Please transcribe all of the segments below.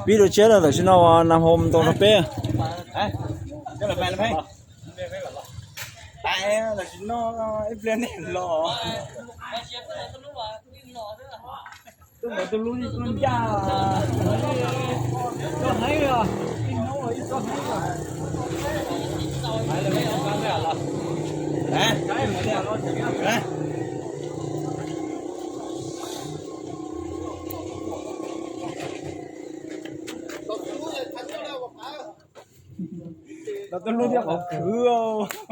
Pib rau tsiab lawm, tam sim no uas Nam Hom ntoo rau peb. Los tuaj hlub thiab qhov khwv.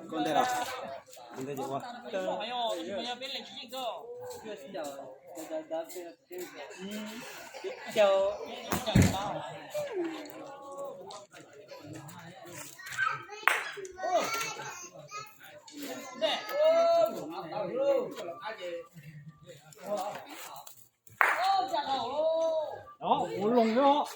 Koj ntej los? Ntej ces ua. Ua loo os.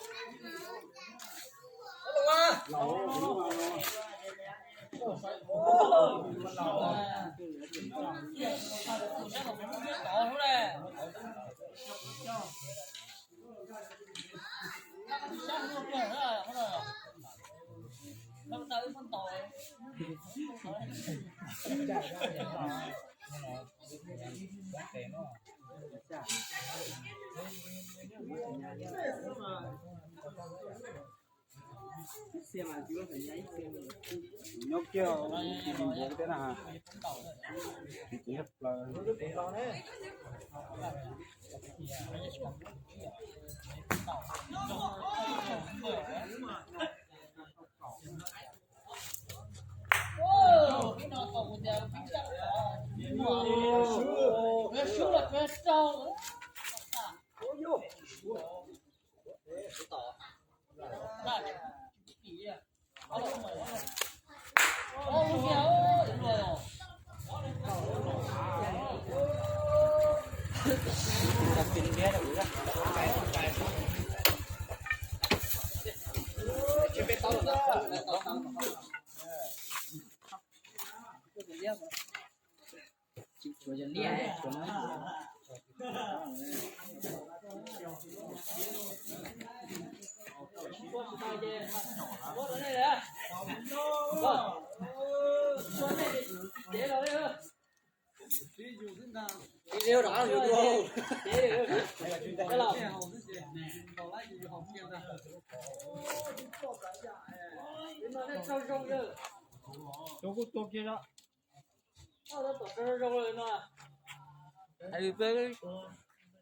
Nyob kiag ib tus npua thiab na. Tus nyob plaws.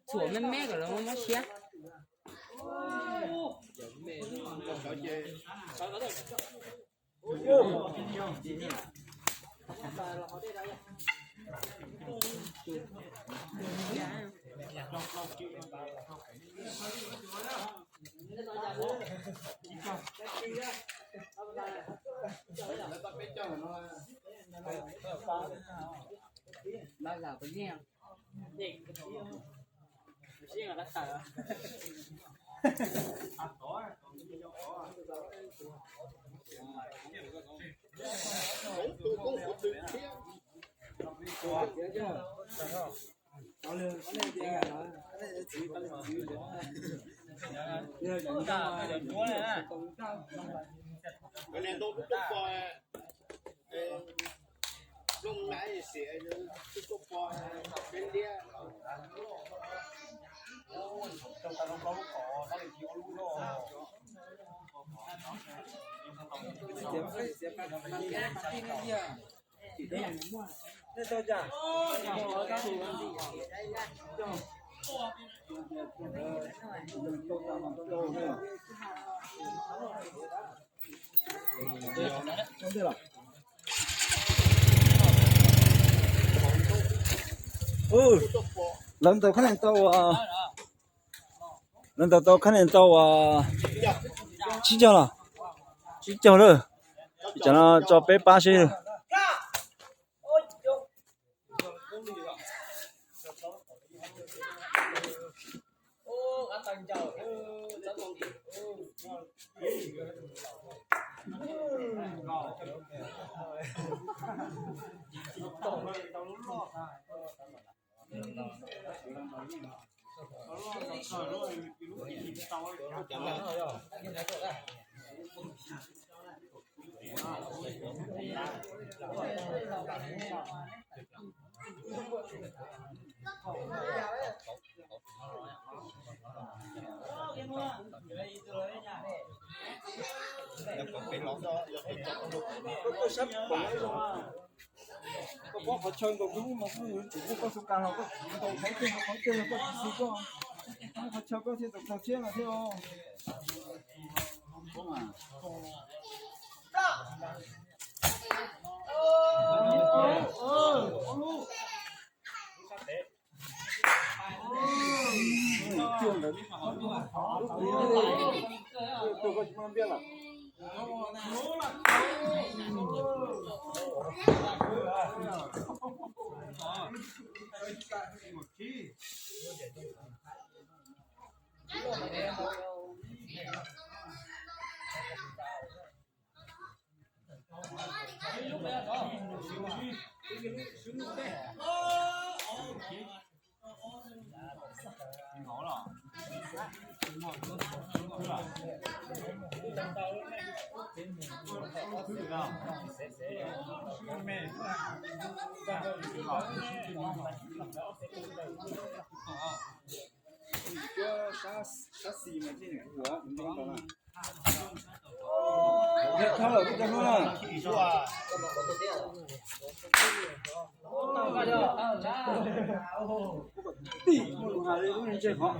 Txhuam me me kom lawv muab siab. Lawv ntaus khab nees tau, lawv ntaus tau khab nees tau tsib caug los, tsib caug lawm. Cov no tso peb pab seb. Koj pob qhov chaw nkaus koj lub mas koj yuav tsum muaj koj xu kas los koj ntaus thaiv kiag qhov chaw los koj tsis xis koj, muaj qhov chaw koj thiaj tau txog thiab no thiab. Sab xis mas thiaj ua ntau na. Thawj lawm kuj cov hnub na. Tim muaj lus hais li lub ntsej qhov.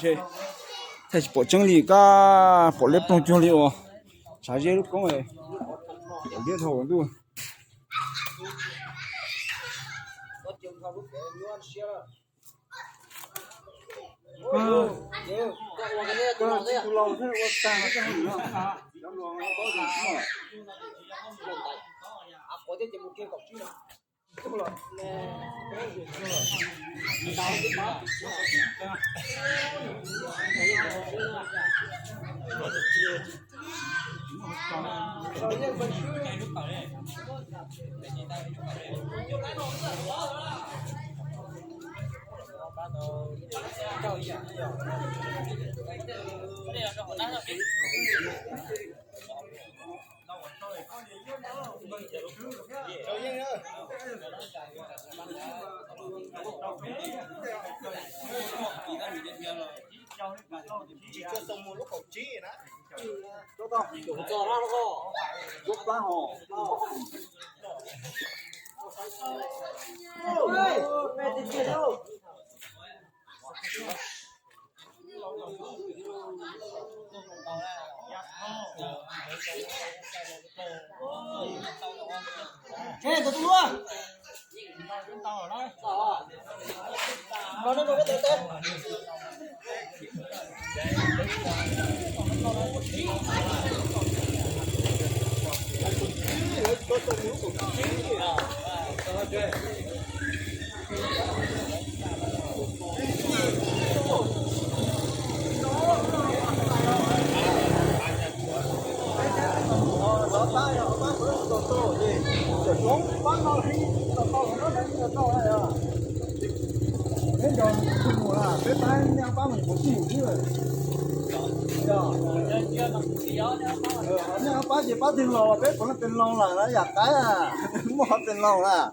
Thaij tsis pom tseeb li, kab pom liab ploog cuag li uas tshav zeb lub koob, pom liab dhau ntuj. Nej pab ces pab tij laug, peb puav leej tij laug lawm, yam qaib muaj qhov tij laug lawm.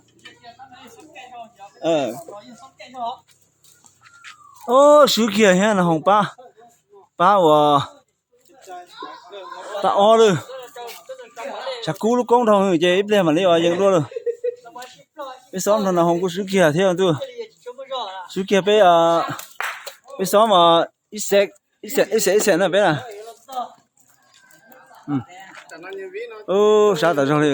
Ub, swb kiag thiab no, hoov pab, pab uas tag ob lawm. Tshav kub lub koob dhau ces ib pliag mam li yees dua lawm. Peb xob nrog no hoov kuj swb kiag thiab ntuj. Swb kiag peb, peb xob mas ib xees, ib xees, ib xees na peb na. Ub, sab tas zog li.